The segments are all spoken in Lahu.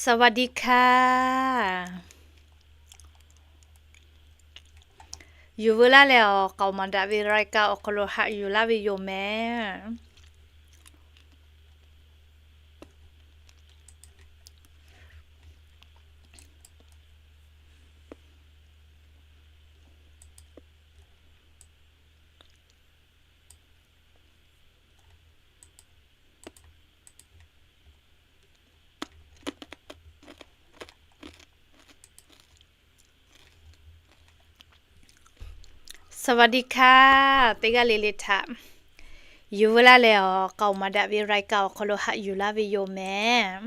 สวัสดีค่ะ Yuˬ veu laˇ leh awˬ k'aoˍ maˍ daꞈ ve รายการ awˬ hk'aw lo haꞈ yuˬ laˇ ve yoˬ mehˍ. Saˍvaˍdiˆ hkaˇ, teˇ g'aˇ le le htaꞈ yuˬ veu laˇ leh awˬ k'aoˍ maˍ daꞈ ve รายการ awˬ hk'aw lo haꞈ yuˬ laˇ ve yoˬ mehˍ.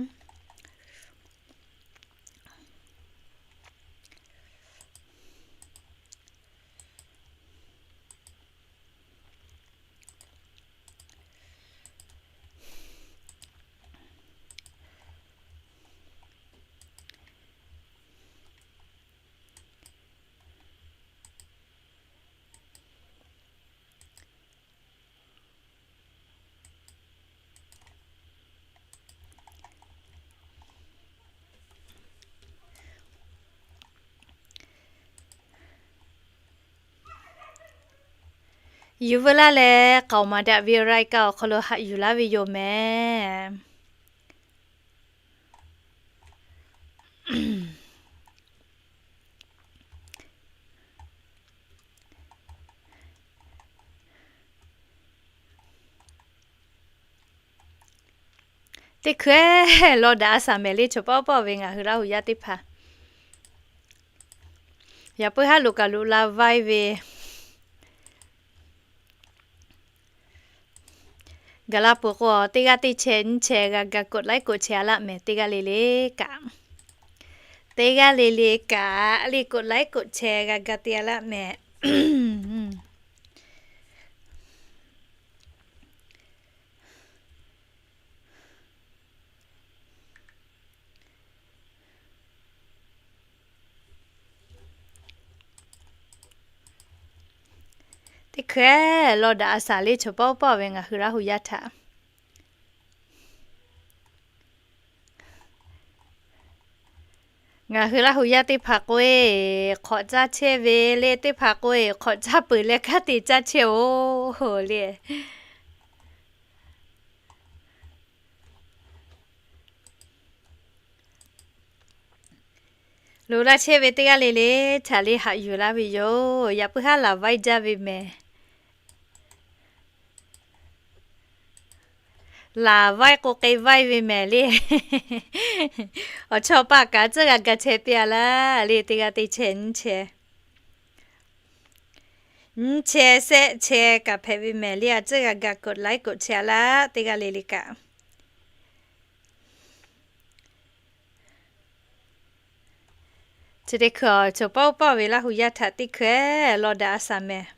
Yuˬ veu laˇ leh k'aoˍ maˍ daꞈ ve รายการ awˬ hk'aw lo haꞈ yuˬ laˇ ve yoˬ mehˍ. Teˇ hkui lawˬ daꞈ a shaˍ mehˍ le, chaw pawˆ pawˆ ve ngaˬ hui Laˇ hu yaˇ teˇ hpaˍ. Yaꞈ puiˉ haˉ loꞈ kaˬ loꞈ la vaiˇ ve gaˬ la peuˬ k'o, teˇ g'aˇ teˇ chehˇ nyiˇ chehˇ g'a ga กดไลค์ กดแชร์ a laˆ mehˍ, teˇ g'aˇ le le kaꞈ. Teˇ g'aˇ le le kaꞈ le กดไลค์ กดแชร์ g'a ga te a laˆ mehˍ. Teˇ hkui lawˬ daꞈ a shaˍ le, chaw pawˆ pawˆ ve ngaˬ hui Laˇ hu yaˇ htaꞈ. Ngaˬ hui Laˇ hu yaˇ teˇ hpaˍ k'o e, hk'awꞈ caˇ chehˇ ve le, teˇ hpaˍ k'o e hk'awꞈ caˇ peuˬ leh kanˉ te caˇ chehˇ-oˬ le. Loꞈ la chehˇ ve teˇ g'aˇ le le htaꞈ le haꞈ yuˬ laˇ ve yoˬ. Yaꞈ puiˉ haˉ laˬ vaiˇ jaˇ ve mehˍ. Laˬ vaiˇ k'o k'ai vaiˇ ve mehˍ le. Awˬ chawˇ paˆ kaꞈ tcuhˉ g'a ga chehˇ piˇ a laˇ le, teˇ g'aˇ teˇ chehˇ nyiˇ chehˇ nyiˇ chehˇ shehˆ chehˇ kaꞈ hpehꞈ ve mehˍ le, a tcuhˉ g'a ga กดไลค์ กดแชร์ a laˇ, teˇ g'aˇ le le kaꞈ. Chi teˇ hkui awˬ chaw pawˆ pawˆ ve Laˇ hu yaˇ htaꞈ teˇ hkui lawˬ daꞈ a shaˍ mehˍ.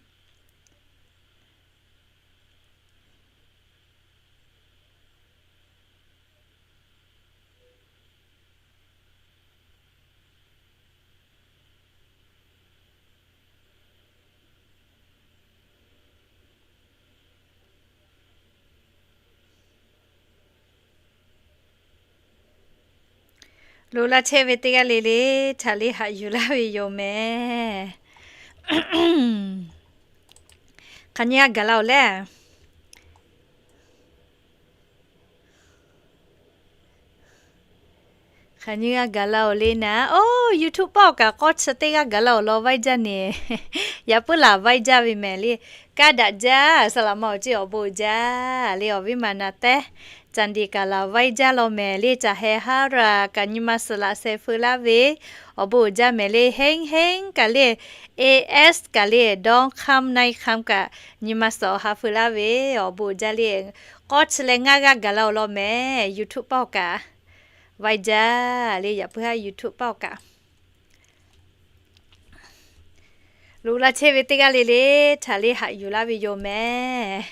Loꞈ la chehˇ ve teˇ g'aˇ le le htaꞈ le haꞈ yuˬ laˇ ve yoˬ mehˍ. Hk'aˬ nyi g'a gaˬ la-oˬ le. Hk'aˬ nyi g'a gaˬ la-oˬ le naˉ. Oˇ, YouTube paˆ awˬ kaꞈ k'awˇ chi teˇ g'aˇ gaˬ la-oˬ, lawˬ vaiˇ jaˇ neˬ. Yaꞈ puiˉ laˬ vaiˇ jaˇ ve mehˍ le. Kaˇ daꞈ jaˇ, saˍ laꞈ ma awˬ ceˇ awˬ bon jaˇ le, awˬ viˉ ma naˍ tehˉ. Caˍ diˍ kaꞈ laˬ vaiˇ jaˇ law mehˍ le, caˬ heh haˉ raˬ kaꞈ nyi ma suhˍ laꞈ sheh feu laˇ ve awˬ bon jaˇ mehˍ le, henˇ henˇ kaꞈ le, A S kaꞈ le, dawˇ hk'aˇ naiˇ hk'aˇ kaꞈ nyi ma suhˍ awˬ ha feu laˇ ve awˬ bon jaˇ le. K'awˇ chi leh ngaˇ g'aˇ gaˬ la-oˬ law mehˍ, YouTube paˆ awˬ kaꞈ. Vaiˇ jaˇ le, yaꞈ puiˉ haˉ YouTube paˆ awˬ kaꞈ. Loꞈ la chehˇ ve teˇ g'aˇ le le htaꞈ le haꞈ yuˬ laˇ ve yoˬ mehˍ.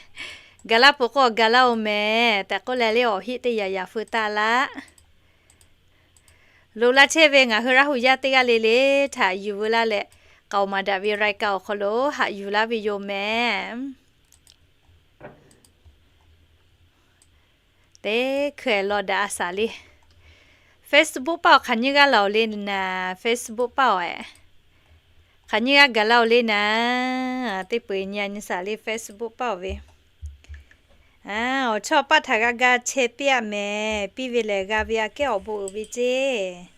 Gaˬ la peuˬ k'o gaˬ la-oˬ mehˍ tehꞈ k'oˆ leh le, awˬ heˆ teˇ yaꞈ yaꞈ feu taˇ laˇ. Loꞈ la chehˇ ve ngaˬ hui Laˇ hu yaˇ teˇ g'aˇ le le htaꞈ yuˬ veu laˇ leh, k'aoˍ maˍ daꞈ ve รายการ awˬ hk'aw lo haꞈ yuˬ laˇ ve yoˬ mehˍ. Teˇ hkui lawˬ daꞈ a shaˍ le. Facebook paoˇ hk'aˬ nyiˇ g'aˇ laˬ oˬ le naˍ, Facebook paoˇ-eh. Hk'aˬ nyiˇ g'aˇ gaˬ laˇ oˬ le naˍ, teˇ peuˬ nyi a nyi shaˍ le Facebook paoˇ ve. Awˬ chawˇ paˆ htaꞈ g'a ga chehˇ piˇ-aˆ mehˍ, piˇ ve lehˬ g'a ve aꞈ kehˉ awˬ bon uiˍ ve ceˇ.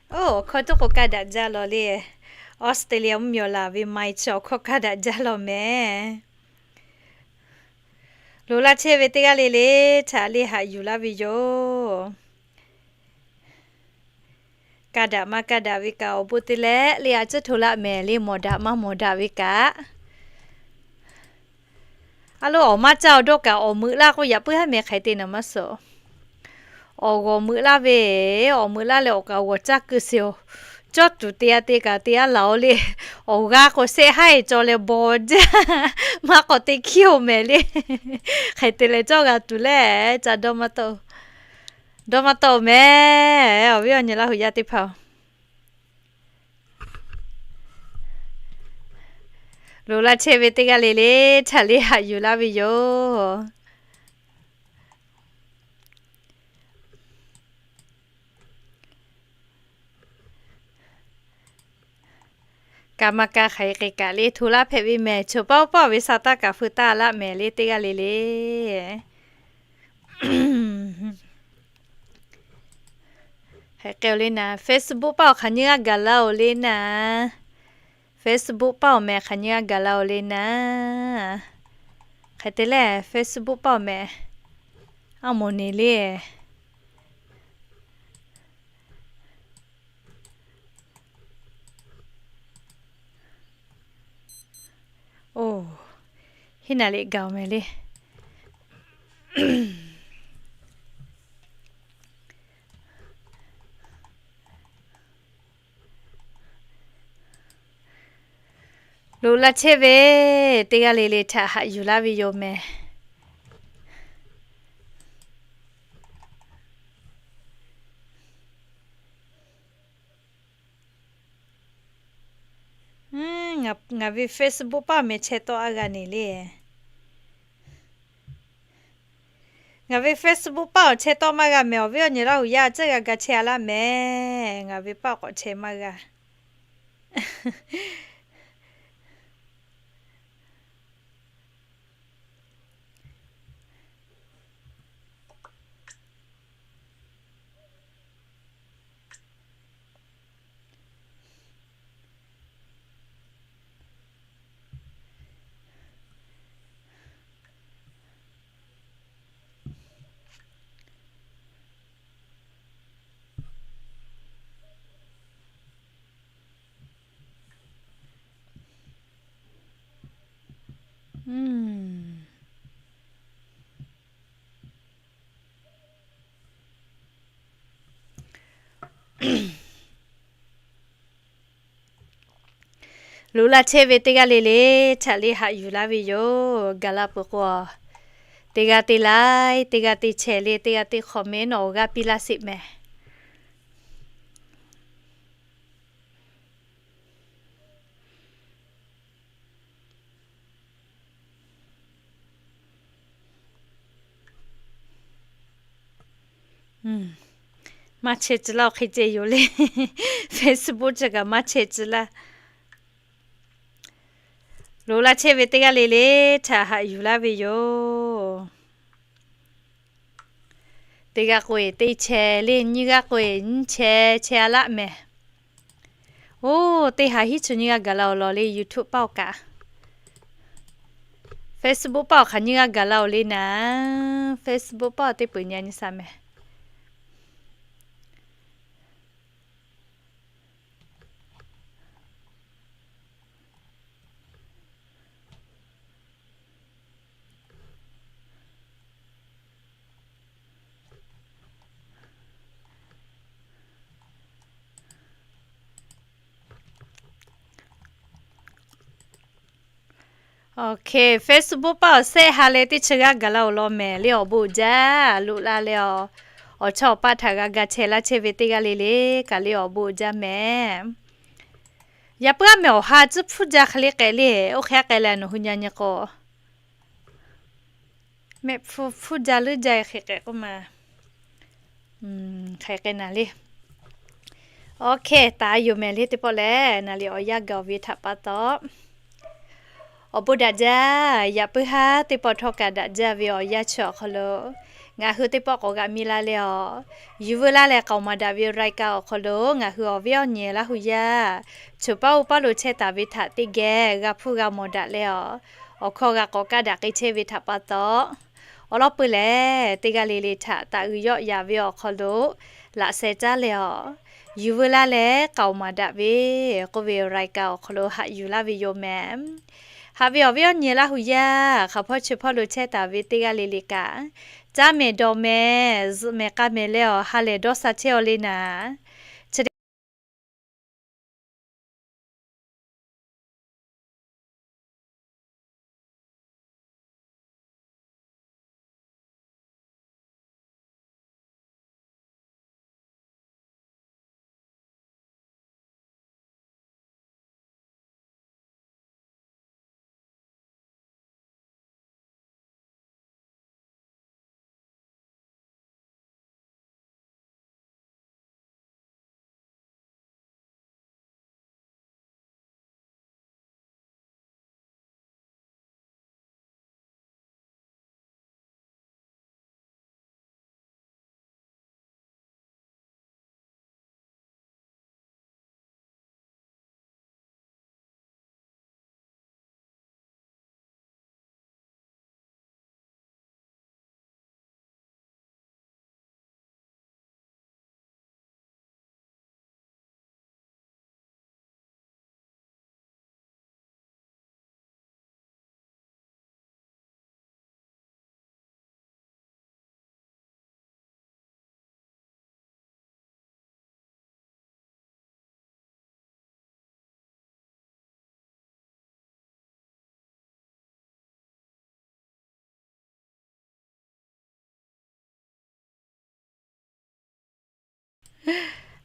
Oˇ, awˬ hkawˇ tuˉ k'o ka daꞈ jaˇ law le. Australia mvuhˇmiˬ awˬ laˬ ve ma-e chi awˬ hkawˇ ka daꞈ jaˇ law mehˍ. Loꞈ la chehˇ ve teˇ g'aˇ le le htaꞈ le haꞈ yuˬ laˇ ve yoˬ. Ka daꞈ maˇ ka daꞈ ve kaꞈ awˬ bon te leh le a ciˉ hto laˆ mehˍ le, mawˬ daꞈ maˇ mawˬ daꞈ ve kaꞈ. A lo, awˬ maˇ caˇ awˬ dawˇ kaꞈ awˬ meuꞈ laˇ k'oˆ yaꞈ puiˉ haˉ mehˍ hk'e te naˍ maˇ suhˍ. Awˬ g'awˬ meuꞈ laˇ ve, awˬ meuꞈ laˇ leh awˬ kaꞈ awˬ g'awˬ caˇ keu sheˍ-oˬ. Cawˇ tuˬ te a te kaꞈ te a laˬ-oˬ le. Awˬ g'aˇ k'o shehˆ haˉ-e caw leh baw jaˇ. Maˇ k'awꞈ te hkiˉ-oˬ mehˍ le. Hk'e te leh cawˇ g'a tuˬ le, ca dawˇ maˇ tawˆ-oˬ. Dawˇ maˇ tawˆ-oˬ mehˍ, awˬ viˉ awˬ nyi Laˇ huˍ yaˇ teˇ hpaˍ-oˬ. Loꞈ la chehˇ ve teˇ g'aˇ le le htaꞈ le haꞈ yuˬ laˇ ve yoˬ. Kaꞈ maˇ ka hk'aˬ hk'e kaꞈ le hto laˇ hpehꞈ ve mehˍ, choˬ paˆ paˆ ve sa taˇ kaꞈ feu taˇ laˆ mehˍ le teˇ g'aˇ le le. Hk'e k'ai-oˬ le naˍ, Facebook paoˇ hk'aˬ nyiˇ g'aˇ gaˬ laˇ-oˬ le naˍ. Facebook paoˇ mehˍ hk'aˬ nyiˇ g'aˇ gaˬ laˇ-oˬ le naˍ. Hk'e te leh Facebook paoˇ mehˍ. A moˍ neˍ le. Oˇ, hiˉ naˍ riꞈ gaˬ-oˬ mehˍ le. Loꞈ la chehˇ ve teˇ g'aˇ le le htaꞈ haꞈ yuˬ laˇ ve yoˬ mehˍ. Ngaˬ ve Facebook paoˇ mehˍ chehˇ tawˆ a g'a neˍ le. Ngaˬ ve Facebook paoˇ chehˇ tawˆ maˇ g'a mehˍ, awˬ viˉ awˬ nyi Laˇ huˍ yaˇ a ciˉ g'a ga chehˇ a laˇ mehˍ. Ngaˬ ve paoˇ k'awꞈ chehˇ maˇ g'a. Loꞈ la chehˇ ve teˇ g'aˇ le le htaꞈ le haꞈ yuˬ laˇ ve yoˬ. Gaˬ la peuˬ k'o, teˇ g'aˇ te like, teˇ g'aˇ te share le, teˇ g'aˇ te comment nawˬ awˬ g'aˇ piˇ laˇ sheˍ mehˍ. Maˇ chehˇ tcuh laˇ, awˬ hk'e ceh yoˬ le. Facebook chi kaꞈ maˇ chehˇ tcuh laˇ. Loꞈ la chehˇ ve teˇ g'aˇ le le htaꞈ haꞈ yuˬ laˇ ve yoˬ. Teˇ g'aˇ k'oˆ-e teˇ chehˇ le, nyiˇ g'aˇ k'oˆ-e nyiˇ chehˇ chehˇ a laˇ mehˍ. Oˇ, teˇ ha hiˉ chi nyiˇ g'aˇ gaˬ la-oˬ law le YouTube paoˇ kaꞈ. Facebook paoˇ hk'aˬ nyiˇ g'aˇ gaˬ la-oˬ le naˍ. Facebook paoˇ teˇ peuˬ nyi a nyi sha mehˍ. Awˬ hk'e, Facebook paoˇ awˬ shehˆ ha leh teˇ chi g'aˇ gaˬ la-oˬ law mehˍ le awˬ bon uiˍ jaˇ. Loꞈ la leh awˬ, awˬ chawˇ awˬ paˆ htaꞈ g'a ga chehˇ laˇ chehˇ ve teˇ g'aˇ le le kaꞈ le awˬ bon uiˍ jaˇ mehˍ. Yaꞈ puiˉ aˉ mehˍ awˬ ha tcuhˉ hpfuhˇ jaˇ hk'e le k'ehꞈ le, oˇ hk'e k'ehꞈ leh nawˬ hui nyi nyi k'o, mehˆ hpfuhˇ hpfuhˇ jaˇ leuˉ jaˇ hk'e k'ehꞈ k'oˆ ma. Hk'e k'ai naˍ le. Oˇ hk'e taˍ yoˬ mehˍ le. Teˇ pawˆ lehˬ, naˍ liˍ awˬ yanˇ gaˬ ve htaꞈ pa taw, awˬ bon daꞈ jaˇ. Yaꞈ puiˉ haˉ teˇ pawˆ htawˇ kaꞈ daꞈ jaˇ ve awˬ yanˇ chi awˬ hk'aw lo, ngaˬ hui teˇ pawˆ k'awꞈ g'aꞈ mi la leh awˬ, yuˬ veu laˇ leh k'aoˍ maˍ daꞈ ve รายการ awˬ hk'aw lo ngaˬ hui awˬ viˉ awˬ nyi Laˇ hu yaˇ choˬ paˉ uˉ paˉ lo chehˇ taˍ ve htaꞈ teˇ geh g'a hpuˇ g'a mawˬ daꞈ leh awˬ, awˬ hkawˇ g'a k'awꞈ kaˇ daꞈ k'ai chehˇ ve htaꞈ pa taw, awˬ lawn peuˬ lehˬ, teˇ g'aˇ le le htaꞈ taꞈ g'uiˬ yawˆ yaˍ ve awˬ hk'aw lo laꞈ sheh caˉ leh awˬ, yuˬ veu laˇ leh k'aoˍ maˍ daꞈ ve k'oˆ ve รายการ awˬ hk'aw lo haꞈ yuˬ laˇ ve yoˬ mehˍ. Haꞈ ve awˬ viˉ awˬ nyi Laˇ hu yaˇ hk'aˬ hpawˇ chi hpawˇ lo chehˇ taˍ ve teˇ g'aˇ le le kaꞈ, caˇ mehˍ dawˬ mehˍ zuhꞈ mehˍ k'a mehˍ leh awˬ, ha lehˬ dawˇ sha chehˇ aw le naˍ.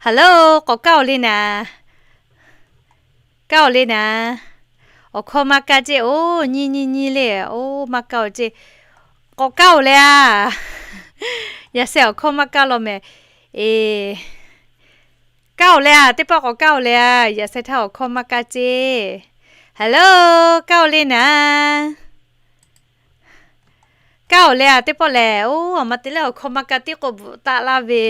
Hello, k'awꞈ kaˇ oˬ le naˍ. Kaˇ oˬ le naˍ. Awˬ hkawˇ maˇ kaˇ ceˇ. Oˇ nyi nyi nyi le. Oˇ maˇ kaˇ oˬ ceˇ. K'awꞈ kaˇ oˬ le a. Yaꞈ sheh awˬ hkawˇ maˇ kaˇ law mehˍ. Eˬ, kaˇ oˬ le a. Teˇ pawˆ k'awꞈ kaˇ oˬ le a. Yaꞈ sheh htaˇ awˬ hkawˇ maˇ kaˇ ceˇ. Hello, kaˇ oˬ le naˍ. Kaˇ oˬ le a. Teˇ pawˆ lehˬ, oˇ, aˬ ma te leh awˬ hkawˇ maˇ kaˇ tiˉ k'o bvuhꞈ taˆ laˇ ve.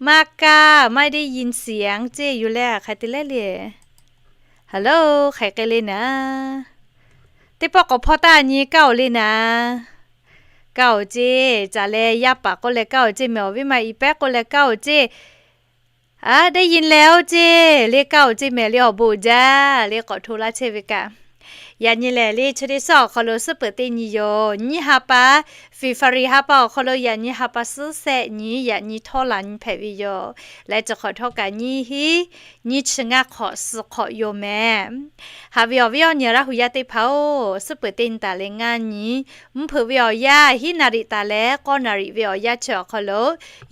Maˇ kaˇ, ไม่ได้ยินเสียง ceˇ yoˬ leh hk'aˬ te leh le. Hello, hk'aˬ k'ai le naˍ. Teˇ pawˆ k'awꞈ hpawˇ taˇ nyi kaˇ oˬ le naˍ. Kaˇ oˬ ceˇ, caˬ leh yaˇ paˍ k'oˆ leh kaˇ oˬ ceˇ mehˍ, awˬ viˉ ma i pehˉ k'oˆ leh kaˇ oˬ ceˇ. A, ได้ยินแล้ว ceˇ le, kaˇ oˬ ceˇ mehˍ le, awˬ bon uiˍ jaˇ le, k'awꞈ hto laˇ chehˇ ve kaꞈ. Yaꞈ nyi lehˬ le, chi teˇ suhˉ awˬ hk'aw lo suhˉ peuˬ teˇ nyi yoˬ. Nyiˇ ha pa, February ha pa awˬ hk'aw lo yaꞈ nyi ha pa suhˉ shehˆ nyi, yaꞈ nyi htawˇ laˬ nyi hpehꞈ ve yoˬ. Leh chi hk'awꞈ htawˇ kaꞈ nyiˇ hinˉ nyiˇ chi ngaˇ hk'awꞈ suh hk'awꞈ yoˬ mehˍ. Haꞈ ve awˬ viˉ awˬ nyi Laˇ hu yaˇ teˇ hpaˍ-oˬ, suhˉ peuˬ teˇ nyi taˍ leh ngaˇ nyi, mvuhˇ hpeuꞈ ve awˬ yanˇ hiˉ naˍ riˍ taˍ leh k'awˇ naˍ riˍ ve awˬ yanˇ chi awˬ hk'aw lo,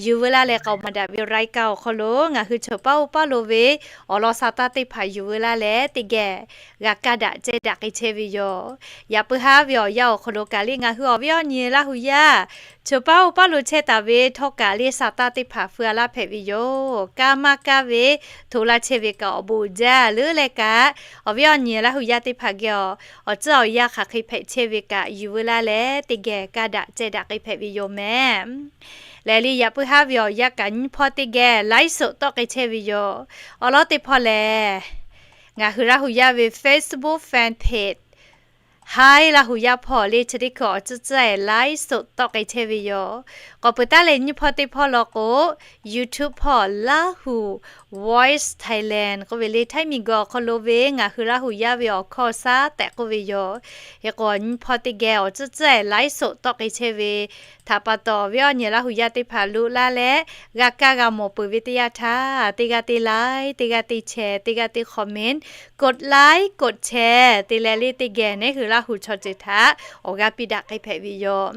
yuˬ veu laˇ leh k'aoˍ maˍ daꞈ ve รายการ awˬ hk'aw lo ngaˬ hui choˬ paˉ uˉ paˉ lo ve awˬ lawn sa taˇ teˇ hpaˍ yuˬ veu laˇ leh teˇ geh g'a kaˇ daꞈ ceh daꞈ k'ai chehˇ ve yoˬ. Yaꞈ puiˉ haˉ ve awˬ yanˇ awˬ hk'aw lo kaꞈ le ngaˬ hui awˬ viˉ awˬ nyi Laˇ hu yaˇ choˬ paˉ uˉ paˉ lo chehˇ taˍ ve htawˇ kaꞈ le sa taˇ teˇ hpaˍ feu a laˇ hpehꞈ ve yoˬ. Kaˇ maˇ kaˇ ve hto laˇ chehˇ ve kaꞈ awˬ bon uiˍ jaˇ leuˉ leh kaꞈ, awˬ viˉ awˬ nyi Laˇ hu yaˇ teˇ hpaˍ geh awˬ, awˬ tcuhˉ awˬ yanˇ hk'aˬ hk'e hpehꞈ chehˇ ve kaꞈ yuˬ veu laˇ leh teˇ geh kaˇ daꞈ ceh daꞈ k'ai hpehꞈ ve yoˬ mehˍ. Lehˬ le, yaꞈ puiˉ haˉ ve awˬ yanˇ kaꞈ nyiˇ hpawˇ teˇ geh ไลฟ์สด tawˆ k'ai chehˇ ve yoˬ. Awˬ lawn teˇ hpawˇ lehˬ, ngaˬ hui Laˇ hu yaˇ ve Facebook fan page Hi Laˇ hu yaˇ hpawˇ le chi teˇ hkui awˬ tcuhˉ tcuhˉ-e ไลฟ์สด tawˆ k'ai chehˇ ve yoˬ. K'awꞈ peuˬ taˉ leh nyiˇ hpawˇ teˇ hpawˇ law k'o, YouTube hpawˇ Laˇ hu Voice Thailand k'oˆ ve le, Htaiˇ miˬguiˬ awˬ hk'aw lo ve ngaˬ hui Laˇ hu yaˇ ve awˬ hkawˇ shaˉ tehꞈ k'oˆ ve yoˬ. Hk'e k'o, nyiˇ hpawˇ teˇ geh awˬ tcuhˉ tcuhˉ-e ไลฟ์สด tawˆ k'ai chehˇ ve htaꞈ pa taw, awˬ viˉ awˬ nyi Laˇ hu yaˇ teˇ hpaˍ loꞈ laˇ leh g'a kaˇ g'a mawˬ peuˬ ve teˇ yanˇ htaˇ, teˇ g'aˇ teˇ like, teˇ g'aˇ teˇ share, teˇ g'aˇ teˇ comment, กดไลค์ กดแชร์ te leh le teˇ geh neˉ hui Laˇ hu chaw ceuˬ htaꞈ awˬ g'aˇ piˇ daꞈ k'ai hpehꞈ ve yoˬ.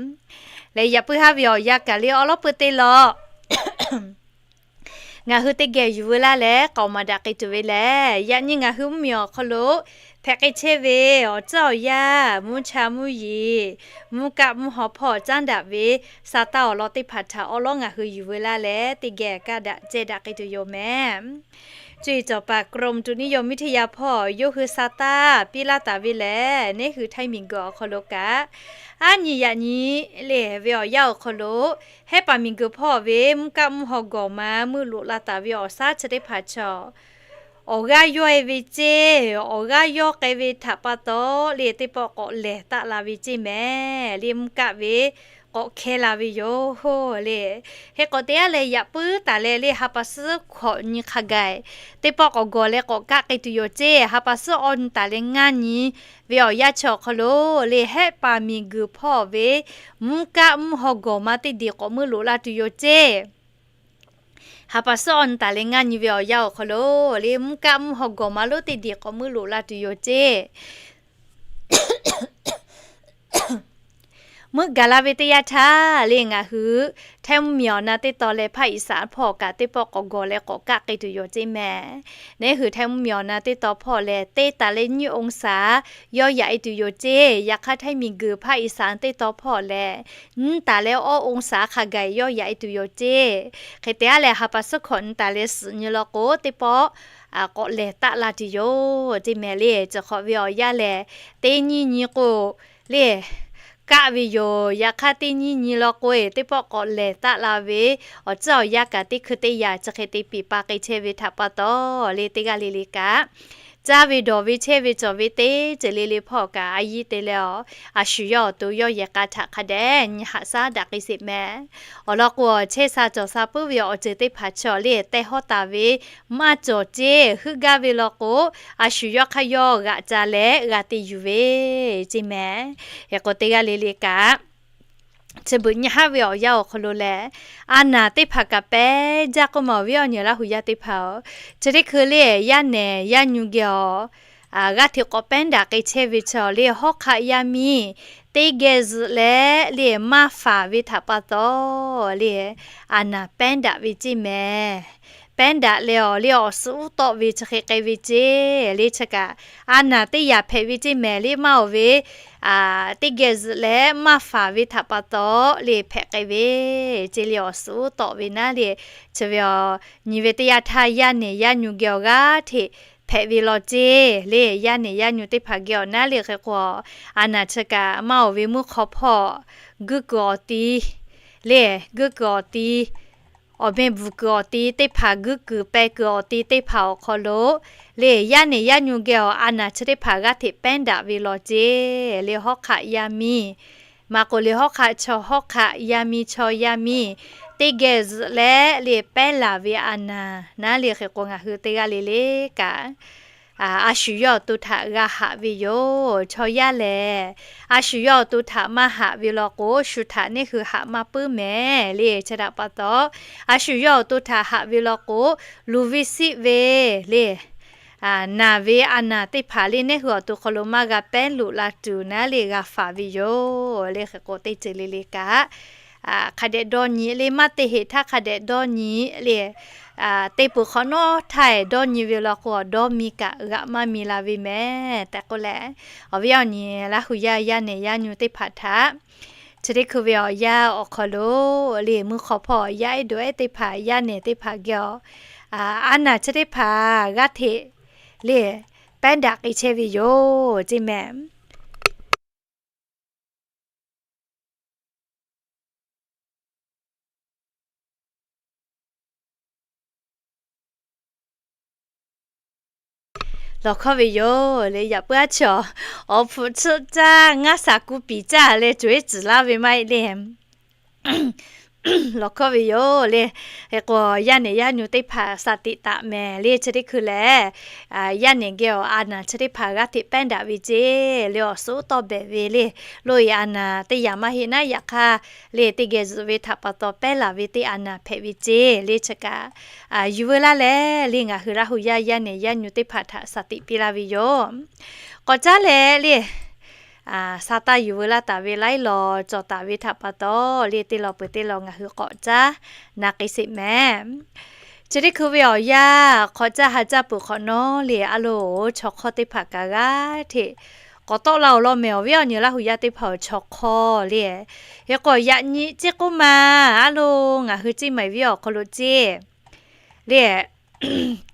Leh yaꞈ puiˉ haˉ ve awˬ yanˇ kaꞈ le awˬ lawn peuˬ teˇ law ngaˬ hui teˇ geh yuˬ veu laˇ leh k'aoˍ maˍ daꞈ k'ai tuˬ ve lehˬ, yaꞈ nyi ngaˬ hui mvuhˇmiˬ awˬ hk'aw lo hpehꞈ k'ai chehˇ ve awˬ tcuhˉ awˬ yanˇ, mvuhˇ cha mvuhˇ yeˬ, mvuhˇ kaˆ mvuhˇ haw hpawˇ caˉ daꞈ ve Saˍtanˍ awˬ lawn teˇ hpaˍ htaꞈ awˉ lawˉ ngaˬ hui yuˬ veu laˇ leh, teˇ geh kaˇ daꞈ ceh daꞈ k'ai tuˬ yoˬ mehˍ. Cuˇ yiˍ cawˬ paˍ กรมอุตุนิยมวิทยา hpawˇ yawˇ hui Saˍtanˍ piˇ laˇ taˍ ve lehˬ, neˉ hui htaiˇ miˬguiˬ awˬ hk'aw lo kaꞈ aˉ nyi yaꞈ nyi le ve awˬ yanˇ awˬ hk'aw lo, Hehˉ paˍ miˬguiˬ hpawˇ ve mvuhˇ kaˆ mvuhˇ haw gawˬ ma meuˇ loꞈ la taˍ ve awˬ shaˉ chi teˇ hpaˍ chaw awˬ g'aˇ yawˇ e ve ceˇ, awˬ g'aˇ yawˇ k'ai ve htaꞈ pa taw le, teˇ pawˆ k'awꞈ lehˬ taˆ la ve ceˇ mehˍ le. Mvuhˇ kaˆ ve k'awꞈ hkeh la ve yoˬ le. Hk'e k'awꞈ te aˉ leh yaꞈ puiˉ taˍ leh le, ha pa suhˉ hkawꞈ nyi hk'a gaˬ teˇ pawˆ k'awꞈ gawˬ leh k'awꞈ kaˆ k'ai tuˬ yoˬ ceˇ. Ha pa suhˉ awˇ nyi taˍ leh ngaˇ nyi ve awˬ yanˇ chi awˬ hk'aw lo le, Hehˉ paˍ miˬguiˬ hpawˇ ve mvuhˇ kaˆ mvuhˇ haw gawˬ ma teˇ deˬ k'awꞈ meuˇ loꞈ la tuˬ yoˬ ceˇ. Ha pa suhˉ awˇ nyi taˍ leh ngaˇ nyi ve awˬ yanˇ awˬ hk'aw lo le, mvuhˇ kaˆ mvuhˇ haw gawˬ ma lonˉ teˇ deˬ k'awꞈ meuˇ loꞈ la tuˬ yoˬ ceˇ. Meuˆ gaˬ la ve teˇ yanˇ htaˇ le, ngaˬ hui htaiˇ mvuhˇ miˬ awˬ na teˇ taw leh hpaˇ iˍsaˍ hpawˇ kaꞈ teˇ pawˆ k'awꞈ gawˬ leh k'awꞈ kaˆ k'ai tuˬ yoˬ ceˇ mehˍ. Neˉ hui htaiˇ mvuhˇ miˬ awˬ na teˇ taw hpawˇ lehˬ, teˇ taˍ leh nyiˇ องศา yawˇ yaꞈ e tuˬ yoˬ ceˇ. Yaꞈ hk'aˇ htaiˇ miˬguiˬ hpaˇ iˍsaˍ teˇ taw hpawˇ lehˬ, nyiˇ taˍ leh awˇ องศา hk'a gaˬ yawˇ yaꞈ e tuˬ yoˬ ceˇ. Hk'e te aˉ leh ha pa suhˉ hkawꞈ nyi taˍ leh suhˍ nyi law k'o, teˇ pawˆ k'awꞈ lehˬ taˆ la tuˬ yoˬ ceˇ mehˍ le. Chi hk'awꞈ ve awˬ yanˇ lehˬ, teˇ nyiˇ nyi k'o le, kaˆ ve yoˬ. Yaꞈ hk'aˇ teˇ nyiˇ nyi law k'o e, teˇ pawˆ k'awꞈ lehˬ taˆ la ve awˬ tcuhˉ awˬ yanˇ kaꞈ teˇ hkui teˇ yanˇ chi hk'e te piˍ pa k'ai chehˇ ve htaꞈ pa taw le, teˇ g'aˇ le le kaꞈ caˇ ve dawˬ ve chehˇ ve cawˬ ve teˇ ceuˬ le le hpawˇ kaꞈ a yiˇ te leh a, a shu yawˇ awˬ to yawˇ yehˬ k'a htaꞈ hk'a dehꞈ nyi haꞈ shaˉ daꞈ k'ai sheˍ mehˍ. Awˬ lawn k'o, chehˇ sha cawˬ sha puiˉ ve awˬ ceuˬ teˇ hpaˍ chaw le tehˇ hawˉ taˍ ve maˇ cawˬ ceˇ. Heuˆ gaˇ ve law k'o, a shu yawˇ hk'aˇ yawˇ g'aꞈ ca leh g'a te yuˬ ve ceˇ mehˍ. Hk'e k'o teˇ g'aˇ le le kaꞈ chi beuꞈ nyi haˉ ve awˬ yanˇ awˬ hk'aw lo lehˬ, a naˍ teˇ hpaˍ kaꞈ pehˉ jaˇ k'oˆ ma awˬ viˉ awˬ nyi Laˇ hu yaˇ teˇ hpaˍ-oˬ, chi teˇ hkui le yaˇ nehˬ yaˇ nyu geh awˬ g'aˇ hteꞈ k'awꞈ pehˉ daꞈ k'ai chehˇ ve chaw le hawˉ hk'aˆ yaˇ miˇ teˇ geh zuhꞈ leh le maˇ faˍ ve htaꞈ pa taw le, a naˍ pehˉ daꞈ ve ceˇ mehˍ. Pehˉ daꞈ leh awˬ le awˬ suhˉ uˉ tawˆ ve chi hk'e k'ai ve ceˇ le. Chi kaꞈ a naˍ teˇ yanˇ hpehꞈ ve ceˇ mehˍ le, maˇ oˬ ve teˇ geh zuhꞈ leh maˇ faˍ ve htaꞈ pa taw le hpehꞈ k'ai ve ceˇ le. Awˬ suhˉ uˉ tawˆ ve naˉ le, chi ve awˬ nyi ve teˇ yanˇ htaˇ yaˇ nehˬ yaˇ nyu geh awˬ g'aˇ hteꞈ hpehꞈ ve law ceˇ le. Yaˇ nehˬ yaˇ nyu teˇ hpaˍ geh awˬ naˉ le hk'e k'o, a naˍ chi kaꞈ maˇ oˬ ve mvuhˇ hk'aw hpawˇ guiˇ kuiˬ awˬ ti le, guiˇ kuiˬ awˬ ti, awˬ meh bvuhˬ kuiˬ awˬ ti teˇ hpaˍ, guiˇ kuiˬ peh kuiˬ awˬ ti teˇ hpaˍ awˬ hk'aw lo le, yaˇ nehˬ yaˇ nyu geh awˬ a naˍ chi teˇ hpaˍ g'aˇ hteꞈ pehˉ daꞈ ve law ceˇ le. Hawˉ hk'aˆ yaˇ miˇ, maˇ k'oˆ le hawˉ hk'aˆ chaw hawˉ hk'aˆ yaˇ miˇ chaw yaˇ miˇ teˇ geh zuhꞈ leh le pehˉ laˬ ve a naˍ naˉ le hk'e k'o, ngaˬ hui teˇ g'aˇ le le kaꞈ a shu yawˇ awˬ to htaꞈ g'a haꞈ ve yoˬ. Chaw yaˇ lehˬ, a shu yawˇ awˬ to htaꞈ maˇ haꞈ ve law k'o, shu htaꞈ neˇ hui haꞈ maˇ puiˉ mehˍ le. Chi htaꞈ pa taw, a shu yawˇ awˬ to htaꞈ haꞈ ve law k'o, luˬ ve siˆ ve le, naˬ ve a naˍ teˇ hpaˍ le neˇ hui awˬ to hk'aw lo maˇ g'a pehˉ loꞈ la tuˬ naˉ le g'a faˍ ve yoˬ le. Hk'e k'o teˇ ceuˬ le le kaꞈ hk'a dehꞈ dawˇ nyi le, maˇ te heˍ htaˇ hk'a dehꞈ dawˇ nyi le, teˇ peuˬ hk'awꞈ nawˉ htaˇ dawˇ nyi ve law k'o, awˬ dawˇ miˇ kaꞈ g'aꞈ maˇ miˇ la ve mehˍ tehꞈ k'oˆ leh, awˬ viˉ awˬ nyi Laˇ hu yaˇ yaˇ nehˬ yaˇ nyu teˇ hpaˍ htaꞈ chi teˇ hkui ve awˬ yanˇ awˬ hk'aw lo le, mvuhˇ hk'aw hpawˇ yaˇ ehˉ dawˬ ehˉ teˇ hpaˍ yaˇ nehˬ teˇ hpaˍ geh awˬ a naˍ chi teˇ hpaˍ g'aˇ hteꞈ le pehˉ daꞈ k'ai chehˇ ve yoˬ ceˇ mehˍ. Lawˬ hkawˇ ve yoˬ le. Yaꞈ puiˉ aˉ chaw awˬ hpfuhꞈ tsuhˆ caˇ ngaˇ shaˍ ku piˍ caˇ leh cawˬ ehˉ ciˍ laˇ ve maˇ heˆ le. Lawˬ hkawˇ ve yoˬ le. Hk'e k'o, yaˇ nehˬ yaˇ nyu teˇ hpaˍ shaˍ tiꞈ taˍ mehˍ le. Chi teˇ hkui lehˬ, yaˇ nehˬ geh awˬ a naˍ chi teˇ hpaˍ g'aˇ hteꞈ pehˉ daꞈ ve ceˇ le. Awˬ suhˉ tawˆ behˍ ve le. Loꞈ e a naˍ teˇ yanˇ maˇ heˆ naˉ, yaꞈ hk'aˇ le teˇ geh zuhꞈ ve htaꞈ pa taw pehˉ laˬ ve teˇ a naˍ hpehꞈ ve ceˇ le. Chi kaꞈ yuˬ veu laˇ leh le, ngaˬ hui Laˇ hu yaˇ yaˇ nehˬ yaˇ nyu teˇ hpaˍ htaꞈ shaˍ tiꞈ piˇ laˇ ve yoˬ. K'awꞈ caˉ leh le, Saˍtanˍ yuˬ veu laˇ taˍ ve laiˉ lawˬ cawˬ taˍ ve htaꞈ pa taw le, teˇ lawˬ peuˬ teˇ lawˬ ngaˬ hui k'awꞈ caˉ na k'ai sheˍ mehˍ. Chi teˇ hkui ve awˬ yanˇ hk'awꞈ caˇ ha caˇ peuˬ hk'awꞈ nawˉ le, a loˍ, chaw hk'awˇ teˇ hpaˍ kaꞈ g'aˇ hteꞈ k'awꞈ tawˆ la awˬ lawn mehˍ. Awˬ viˉ awˬ nyi Laˇ hu yaˇ teˇ hpaˍ awˬ chaw hk'awˇ le, hk'e k'o yaꞈ nyi ceˇ k'oˆ ma, a loˍ, ngaˬ hui Ceˇ Maiˍ venˇ awˬ hk'aw lo ceˇ le,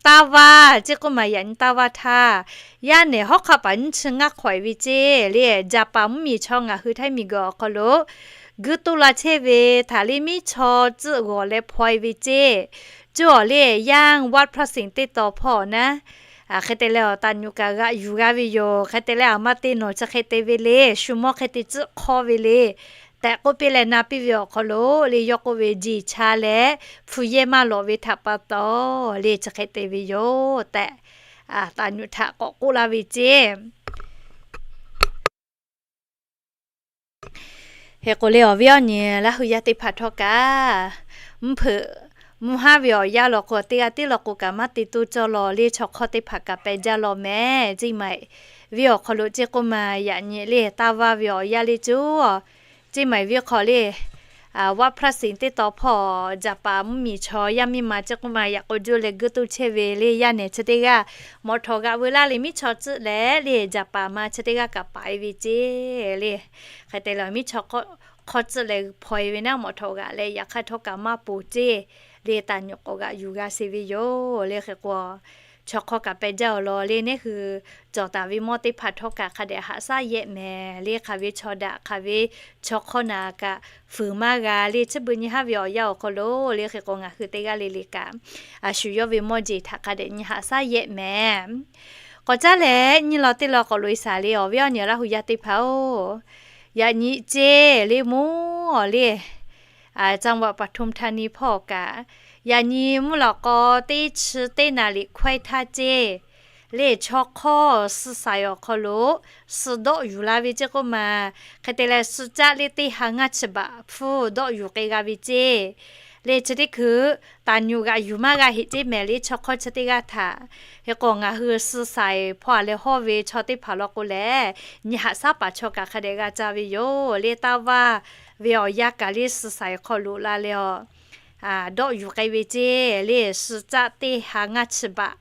taˇ vaˇ ceˇ k'oˆ ma, yaꞈ nyi taˇ vaˇ htaˇ, yaˇ nehˬ hawˉ hk'aˆ paˍ nyiˇ chi ngaˇ hk'awꞈ e ve ceˇ le, Jaˍpaˍ mvuhˇmiˬ chaw ngaˬ hui Htaiˇ miˬguiˬ awˬ hk'aw lo guiˇ tuˇ la chehˇ ve htaꞈ le miˉ chaw tcuhˆ g'awˬ leh hpaw e ve ceˇ. Cuˇ awˬ le, yaˇ Wat Phra Sing teˇ taw hpawˇ naˉ, hk'e te leh awˬ taˍ nyuꞈ kaꞈ g'aꞈ yuˬ g'a ve yoˬ. Hk'e te leh aˬ ma te nawˬ chi hk'e te ve le, shu mawˇ hk'e te tcuhˆ hk'awˇ ve le tehꞈ k'oˆ piˇ leh na piˇ ve awˬ hk'aw lo le, yawˇ k'oˆ ve, Jeˬ cha leh hpu yehˇ maˇ lawꞈ ve htaꞈ pa taw le chi hk'e te ve yoˬ tehꞈ, taˍ nyuꞈ htaꞈ k'awꞈ k'oˆ laˇ ve ceˇ. Hk'e k'o le, awˬ viˉ awˬ nyi Laˇ hu yaˇ teˇ hpaˍ htawˇ kaꞈ, mvuhˇ hpeuꞈ mvuhˇ haˉ ve awˬ yanˇ law k'o, teˇ g'aˇ tiˉ law k'o kaꞈ maˇ te toˇ cawˇ law le, chaw hk'awˇ teˇ hpaˍ kaꞈ peh jaˇ law mehˍ. Ceˇ Maiˍ venˇ awˬ hk'aw lo ceˇ k'oˆ ma, yaꞈ nyi le taˇ vaˇ ve awˬ yanˇ le cuˇ, Ceˇ Maiˍ venˇ hk'aw le, Wat Phra Sing teˇ taw hpawˇ Jaˍpaˍ mvuhˇmiˬ chaw yaˇ miˇ ma ceˇ k'oˆ ma yaꞈ k'o juˇ leh guiˇ tuˇ chehˇ ve le, yaˇ nehˬ chi teˇ g'aˇ mawꞈ htawꞈ g'aꞈ veu laˇ le, miˉ chaw tcuhˆ leh le, Jaˍpaˍ ma chi teˇ g'aˇ kaꞈ paˍ e ve ceˇ le. Hk'e te leh miˉ chaw hk'awˇ tcuhˆ leh hpaw e ve naˉ, mawꞈ htawꞈ g'aꞈ leh yaꞈ hk'aˇ htawˇ kaꞈ maˇ ponˬ ceˇ le, taˍ nyuꞈ k'awꞈ g'aꞈ yuˬ g'a sheˍ ve yoˬ le. Hk'e k'o, chaw hk'awˇ kaꞈ peh jaˇ awˬ lawn le, neˉ hui cawˬ taˍ ve mawˇ teˇ hpaˍ htawˇ kaꞈ hk'a dehꞈ haꞈ shaˉ yehˆ mehˍ le. Hk'aˬ ve chaw daꞈ, hk'aˬ ve chaw hk'awˇ naˍ kaꞈ fuiˍ maˇ g'a le, chi beuꞈ nyi haˉ ve awˬ yanˇ awˬ hk'aw lo le. Hk'e k'o, ngaˬ hui teˇ g'aˇ le le kaꞈ a shu yawˇ ve mawˇ jeˬ htaꞈ hk'a dehꞈ nyi haꞈ shaˉ yehˆ mehˍ. K'awꞈ caˉ leh nyiˇ law teˇ law k'awꞈ loꞈ e shaˍ le, awˬ viˉ awˬ nyi Laˇ hu yaˇ teˇ hpaˍ-oˬ, yaꞈ nyi ceˇ le mawˇ le, จังหวัดปทุมธานี hpawˇ kaꞈ, yaꞈ nyi mvuhˇ lawꞈ k'aw teˇ chi teˇ naˍ riˍ hkawehˇ htaˇ ceˇ le, chaw hk'awˇ suh saiˍ awˬ hk'aw lo suh dawˆ yuˬ la ve ceˇ k'oˆ ma. Hk'e te leh, suh caˆ le teˇ ha ngaˇ chi baꞈ hpfuhˇ dawˆ yuˬ k'ai g'a ve ceˇ le. Chi teˇ hkui taˍ nyuꞈ g'aꞈ yuˬ maˇ g'a heꞈ ceˇ mehˍ le, chaw hk'awˇ chi teˇ g'aˇ htaꞈ. Hk'e k'o, ngaˬ hui suh saiˍ hpawˇ a leh hawˇ ve chaw teˇ hpaˍ law k'o lehˬ, nyi haꞈ shaˉ paˍ chaw kaꞈ hk'a dehꞈ g'a ca ve yoˬ le. Taˇ vaˇ ve awˬ yanˇ kaꞈ le suh saiˍ hk'aw loꞈ la leh a dawˆ yuˬ k'ai ve ceˇ le, suh caˆ teˇ ha ngaˇ chi baꞈ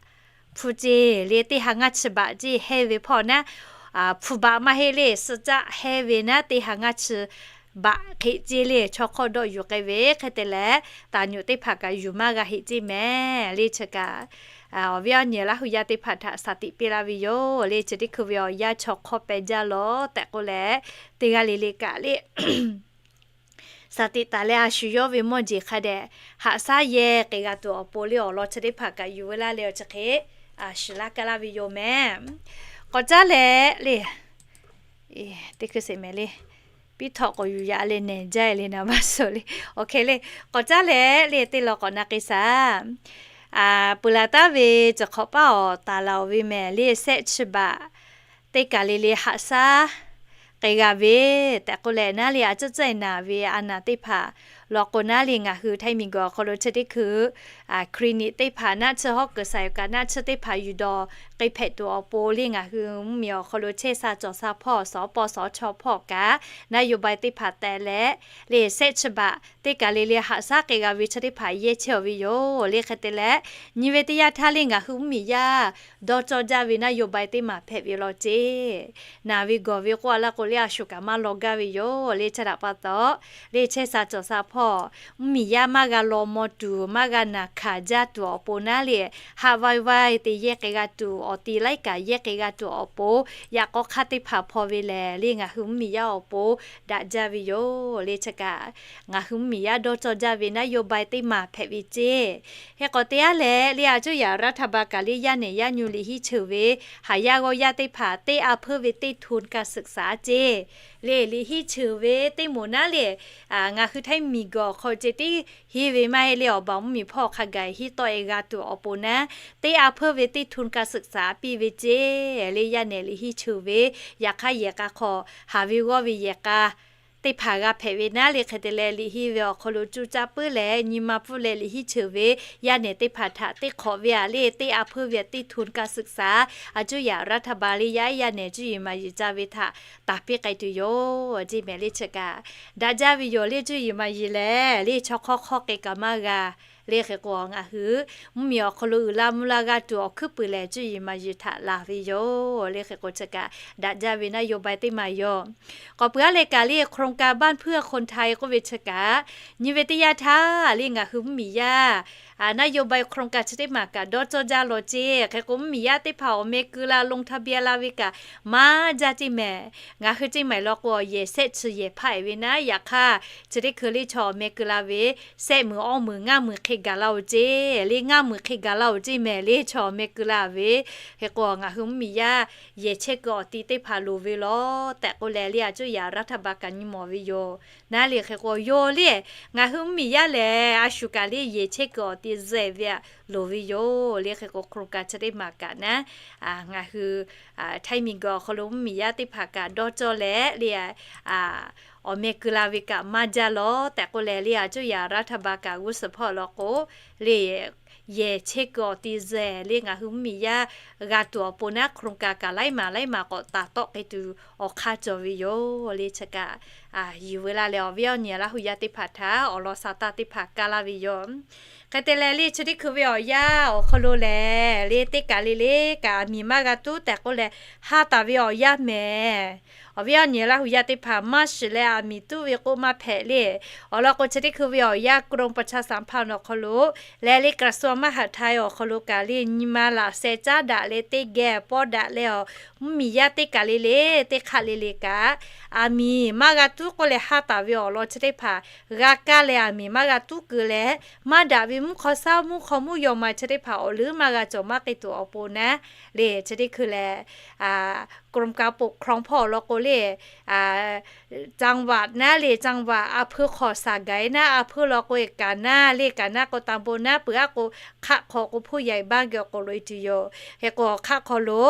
hpfuhˇ ceˇ le, teˇ ha ngaˇ chi baꞈ ceˇ hehˇ ve hpawˇ naˉ, hpfuhˇ baꞈ maˇ heˆ le, suh caˆ hehˇ ve naˉ teˇ ha ngaˇ chi baꞈ hk'e ceˇ le, chaw hk'awˇ dawˆ yuˬ k'ai ve. Hk'e te leh, taˍ nyuꞈ teˇ hpaˍ kaꞈ yuˬ maˇ g'a heꞈ ceˇ mehˍ le. Chi kaꞈ awˬ viˉ awˬ nyi Laˇ hu yaˇ teˇ hpaˍ htaꞈ shaˍ tiꞈ piˇ laˇ ve yoˬ le. Chi teˇ hkui ve awˬ yanˇ chaw hk'awˇ peh jaˇ law tehꞈ k'oˆ leh, teˇ g'aˇ le le kaꞈ le shaˍ tiꞈ taˍ leh a shu yawˇ ve mawˇ jeˬ hk'a dehꞈ haꞈ shaˉ yehˬ k'ai g'a tuˬ awˬ pon le, awˬ lawn chi teˇ hpaˍ kaꞈ yuˬ veu laˇ leh awˬ chi hk'e a shu laˇ kaˇ laˇ ve yoˬ mehˍ. K'awꞈ caˉ leh le, teˇ hkui sheˍ mehˍ le, piˇ htawꞈ k'awꞈ yuˬ yaꞈ leh nehˬ jaˇ le naˍ baˆ suh le. Awˬ hk'e le, k'awꞈ caˉ leh le teˇ law k'awꞈ na k'ai shaˍ. Peuˬ laˬ taˍ ve ciˬ hk'awꞈ paˉ awˬ taˍ laˬ-oˬ ve mehˍ le, shehˆ chi baꞈ teˇ kaˬ le le haꞈ shaˉ k'ai g'a ve tehꞈ k'oˆ leh naˉ le, a ciˉ ciˉ naˍ ve a naˍ teˇ hpaˍ law k'o naˉ le, ngaˬ hui Htaiˇ miˬguiˬ awˬ hk'aw lo chi teˇ hkui clinic teˇ hpaˍ naˆ tsuhˇ hawˉ kuiˬ saiˍ kaꞈ naˆ tsuhˇ teˇ hpaˍ yuˬ dawˬ k'ai hpehꞈ tuˬ awˬ pon le, ngaˬ hui mvuhˇmiˬ awˬ hk'aw lo chehˇ sha cawˬ sha hpawˇ, sawˉ pawˇ sawˉ chaw hpawˇ kaꞈ naˆ yawˇ bai teˇ hpaˍ teh leh le, shehˆ chi baꞈ teˇ kaˬ le le haꞈ shaˉ k'ai g'a ve chi teˇ hpaˍ yehˇ chehˇ-oˬ ve yoˬ le. Hk'e te leh, nyi ve teˇ yanˇ htaˇ le ngaˬ hui mvuhˇmiˬ yaˇ dawˇ cawˇ jaˇ ve naˆ yawˇ bai teˇ maˬ hpehꞈ ve law ceˇ. Naˬ ve gawˬ ve k'oˆ a laˇ k'o le, a shu kaꞈ maˇ law gaˇ ve yoˬ le. Chi htaꞈ pa taw le, chehˇ sha cawˬ sha hpawˇ mvuhˇmiˬ yaˇ maˇ g'a law maw tuˬ, maˇ g'a naˬ hkanˍ jaˇ tuˬ awˬ pon naˉ le, haˆ vaiˇ vaiˇ te yehˇ k'ai g'a tuˬ, awˬ ti laiˉ kaꞈ yehˇ k'ai g'a tuˬ awˬ pon, yaꞈ k'aw hk'aˇ teˇ hpaˍ hpaw ve lehˬ le, ngaˬ hui mvuhˇmiˬ yaˇ awˬ pon daꞈ jaˇ ve yoˬ le. Chi kaꞈ ngaˬ hui mvuhˇmiˬ yaˇ dawˇ cawˇ jaˇ ve naˆ yawˇ bai teˇ maˬ hpehꞈ ve ceˇ. Hk'e k'awꞈ te a leh le, a cuˇ yaꞈ รัฐบาล kaꞈ le yaˇ nehˬ yaˇ nyu liꞈ hiˉ cheuˬ ve haˍ yaˇ g'awˇ yaˇ teˇ hpaˍ teˇ a hpuiˇ ve teˇ ทุนการศึกษา ceˇ le, liꞈ hiˉ cheuˬ ve teˇ moˍ naˉ le, ngaˬ hui Htaiˇ miˬguiˬ awˬ hk'aw ceh tiˉ hiˉ ve maˇ heˆ le, awˬ baˬ mvuhˇmiˬ hpawˇ hk'a gaˬ hiˉ tawˆ e g'a tuˬ awˬ pon naˉ, teˇ a hpuiˇ ve teˇ ทุนการศึกษา piˇ ve ceˇ le. Yaˇ nehˬ liꞈ hiˉ cheuˬ ve, yaꞈ hk'aˇ yehˬ k'a hk'aw haˍ ve g'awˇ ve yehˬ k'a teˇ hpaˍ g'a hpehꞈ ve naˉ le. Hk'e te leh, liꞈ hiˉ ve awˬ hk'aw lo cuˇ caˇ puiˉ leh nyi ma pfuhˇ leh liꞈ hiˉ cheuˬ ve yaˇ nehˬ teˇ hpaˍ htaꞈ teˇ hk'awꞈ ve a le, teˇ a hpuiˇ ve teˇ ทุนการศึกษา a cuˇ yaꞈ รัฐบาล le yaˇ yaˇ nehˬ cuˇ yiˍ maˍ yiˍ ca ve htaꞈ taˍ piˇ k'ai tuˬ yoˬ ceˇ mehˍ le. Chi kaꞈ daꞈ jaˇ ve yoˬ le. Cuˇ yiˍ maˍ yiˍ lehˬ le, chaw hk'awˇ hk'awˇ k'ai kaꞈ maˇ g'a Le hk'e k'o, ngaˬ hui mvuhˇmiˬ awˬ hk'aw lo uiˍ la mvuh la g'a tuˬ awˬ hkuiˉ puiˍ lehˬ, cuˇ yiˍ maˍ yiˍ htaꞈ laˬ ve yoˬ. Le hk'e k'o, chi kaꞈ daꞈ jaˇ ve naˆ yawˇ bai teˇ maˬ yoˬ. K'awꞈ puiˍ aˉ leh kaꞈ le โครงการบ้านเพื่อคนไทย k'oˆ ve chi kaꞈ, nyi ve teˇ yanˇ htaˇ le ngaˬ hui mvuhˇmiˬ yaˇ naˆ yawˇ bai โครงการ chi teˇ maˬ kaꞈ dawˇ cawˇ jaˇ law ceˇ. Hk'e k'o, mvuhˇmiˬ yaˇ teˇ hpaˍ awˬ meh keu la ลงทะเบียน la ve kaꞈ maˇ jaˇ ceˇ mehˍ. Ngaˬ hui ceˇ maˬ law k'o, yehˬ shehˆ chi yehˬ hpaˇ ehˍ ve naˉ, yaꞈ hk'aˇ chi teˇ hkui le chaw awˬ meh keu la ve shehˆ muiˬ awˇ muiˬ ngaˇ muiˬ hk'e gaˬ la-oˬ ceˇ. Le ngaˇ muiˬ hk'e gaˬ la-oˬ ceˇ mehˍ. Le chaw awˬ meh keu la ve, hk'e k'o, ngaˬ hui mvuhˇmiˬ yaˇ yehˬ chehˇ keu awˬ ti teˇ hpaˍ loˍ ve law tehꞈ k'oˆ leh, le a cuˇ yaꞈ รัฐบาล kaꞈ nyi mawˬ ve yoˬ. Naˉ le hk'e k'o, yawˇ le ngaˬ hui mvuhˇmiˬ yaˇ lehˬ, a shu kaꞈ le yehˬ chehˇ keu awˬ ti zehˬ ve a loˍ ve yoˬ. Le hk'e k'o, โครงการ chi teˇ maˬ kaꞈ naˉ, ngaˬ hui Htaiˇ miˬguiˬ awˬ hk'aw lo mvuhˇmiˬ yaˇ teˇ hpaˍ kaꞈ dawˇ cawˇ leh le, awˬ meh keu la ve kaꞈ maˇ jaˇ law tehꞈ k'oˆ leh, le a cuˇ yaꞈ รัฐบาล kaꞈ g'uˇ suhˍ hpawˇ law k'o, le yehˬ chehˇ keu awˬ ti zehˬ le ngaˬ hui mvuhˇmiˬ yaˇ g'a tuˬ awˬ pon naˉ, โครงการ kaꞈ laiˉ maˬ laiˉ maˬ k'awꞈ taˍ tawˆ k'ai tuˬ awˬ hk'aˇ cawˬ ve yoˬ. Le chi kaꞈ yuˬ veu la leh awˬ viˉ awˬ nyi Laˇ hu yaˇ teˇ hpaˍ htaꞈ awˬ lawn sa taˇ teˇ hpaˍ kaˇ laˇ ve yoˬ. Hk'e te leh le chi teˇ hkui ve awˬ yanˇ awˬ hk'aw lo lehˬ, le teˇ kaˬ le le kaꞈ aˬ miˍ maˇ g'a tuˉ tehꞈ k'oˆ leh haˇ taˍ ve awˬ yanˇ mehˍ. Awˬ viˉ awˬ nyi Laˇ hu yaˇ teˇ hpaˍ maˇ shiˍ leh aˬ miˍ tuˉ ve k'oˆ maˇ hpehꞈ le. Awˬ lawn k'o, chi teˇ hkui ve awˬ yanˇ กรมประชาสัมพันธ์ awˬ hk'aw lo leh le กระทรวงมหาดไทย awˬ hk'aw lo kaꞈ le nyi ma laꞈ sheh caˉ daꞈ leh teˇ geh pawˇ daꞈ leh awˬ, mvuhˇmiˬ yaˇ teˇ kaˬ le le teˇ hk'aˆ le le kaꞈ aˬ miˍ maˇ g'a tuˉ k'oˆ leh haˇ taˍ ve awˬ lawn chi teˇ hpaˍ g'a kaˇ leh, aˬ miˍ maˇ g'a tuˉ keu leh, maˇ daꞈ ve mvuhˇ hk'aw shaˉ mvuhˇ hk'aw mvuhˇ yaw ma chi teˇ hpaˍ awˬ leuˉ maˇ g'a cawˬ maˇ k'ai tuˬ awˬ pon naˉ, le chi teˇ hkui lehˬ, กรมการปกครอง hpawˇ awˬ lawn k'o le, จังหวัด naˉ le จังหวัด a hpeuˇ hk'aw สาขา naˉ, a hpeuˇ law k'o e การ naˉ le การ naˉ k'o ตำบล naˉ, peuˬ aˉ k'o hk'aˆ hk'aw k'o ผู้ใหญ่บ้าน geh k'oꞈ loꞈ e tuˬ yoˬ. Hk'e k'o hk'aˆ hk'aw lo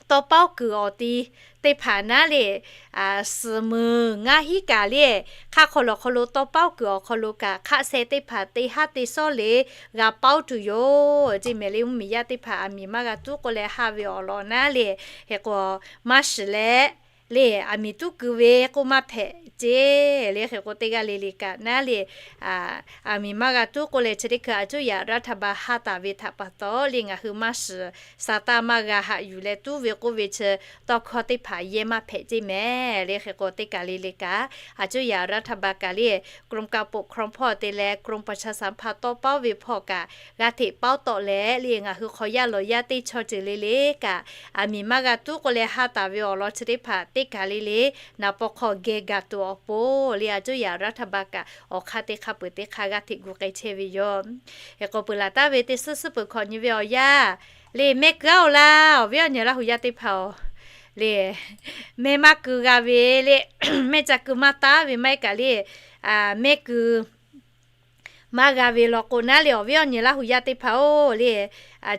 tawˇ pawˉ kuiˬ awˬ ti teˇ hpaˍ naˉ le, suhˍ meuˍ ngaˇ hinˉ kaꞈ le, hk'aˆ hk'aw lawˬ hk'aw lo tawˇ pawˉ kuiˬ awˬ hk'aw lo kaꞈ hk'aˆ sheh teˇ hpaˍ teˇ haˉ teˇ sawˉ le g'a pawˉ tuˬ yoˬ. Ceˇ mehˍ le mvuhˇmiˬ yaˇ teˇ hpaˍ aˬ miˍ maˇ g'a tuˉ k'oˆ leh haˇ ve awˬ lawn naˉ le, hk'e k'o maˇ shiˍ leh le aˬ miˍ tuˉ keu ve k'oˆ maˇ hpehꞈ ceˇ. Le hk'e k'o teˇ g'aˇ le le kaꞈ naˉ le, aˬ miˍ maˇ g'a tuˉ k'oˆ leh chi teˇ hkui a cuˇ yaꞈ รัฐบาล haˇ taˍ ve htaꞈ pa taw le ngaˬ hui maˇ shiˍ, sa taˇ maˇ g'a haꞈ yuˬ leh tuˉ ve k'oˆ ve chi tawˇ hkawˇ teˇ hpaˍ yehˇ maˇ hpehꞈ ceˇ mehˍ. Le hk'e k'o teˇ kaˬ le le kaꞈ a cuˇ yaꞈ รัฐบาล kaꞈ le กรมการปกครอง hpawˇ te leh กรมประชาสัมพันธ์ tawˇ pawˉ ve hpawˇ kaꞈ g'a hteꞈ pawˉ tawˆ leh le ngaˬ hui hk'aw yaˇ lawˬ yaˇ teˇ chaw ceuˬ le le kaꞈ aˬ miˍ maˇ g'a tuˉ k'oˆ leh haˇ taˍ ve awˬ lawn chi teˇ hpaˍ teˇ kaˬ le le naˍ paw hk'aw geh gaˬ tuˬ awˬ pon le a cuˇ yaꞈ รัฐบาล kaꞈ awˬ hk'aˇ teˇ hk'aˇ peuˬ teˇ hk'aˇ g'a hteꞈ gu k'ai chehˇ ve yoˬ. Hk'e k'o peuˬ laˬ taˍ ve teˇ suhˉ suhˉ peuˬ hkawꞈ nyi ve awˬ yanˇ le mehˆ keu aˉ-oˬ laˇ, awˬ viˉ awˬ nyi Laˇ hu yaˇ teˇ hpaˍ-oˬ, le mehˆ maˇ keu g'a ve le mehˆ ca keu maˇ taˍ ve maˇ heˆ kaꞈ le mehˆ keu maˇ g'a ve law k'o naˉ le awˬ viˉ awˬ nyi Laˇ hu yaˇ teˇ hpaˍ-oˬ le,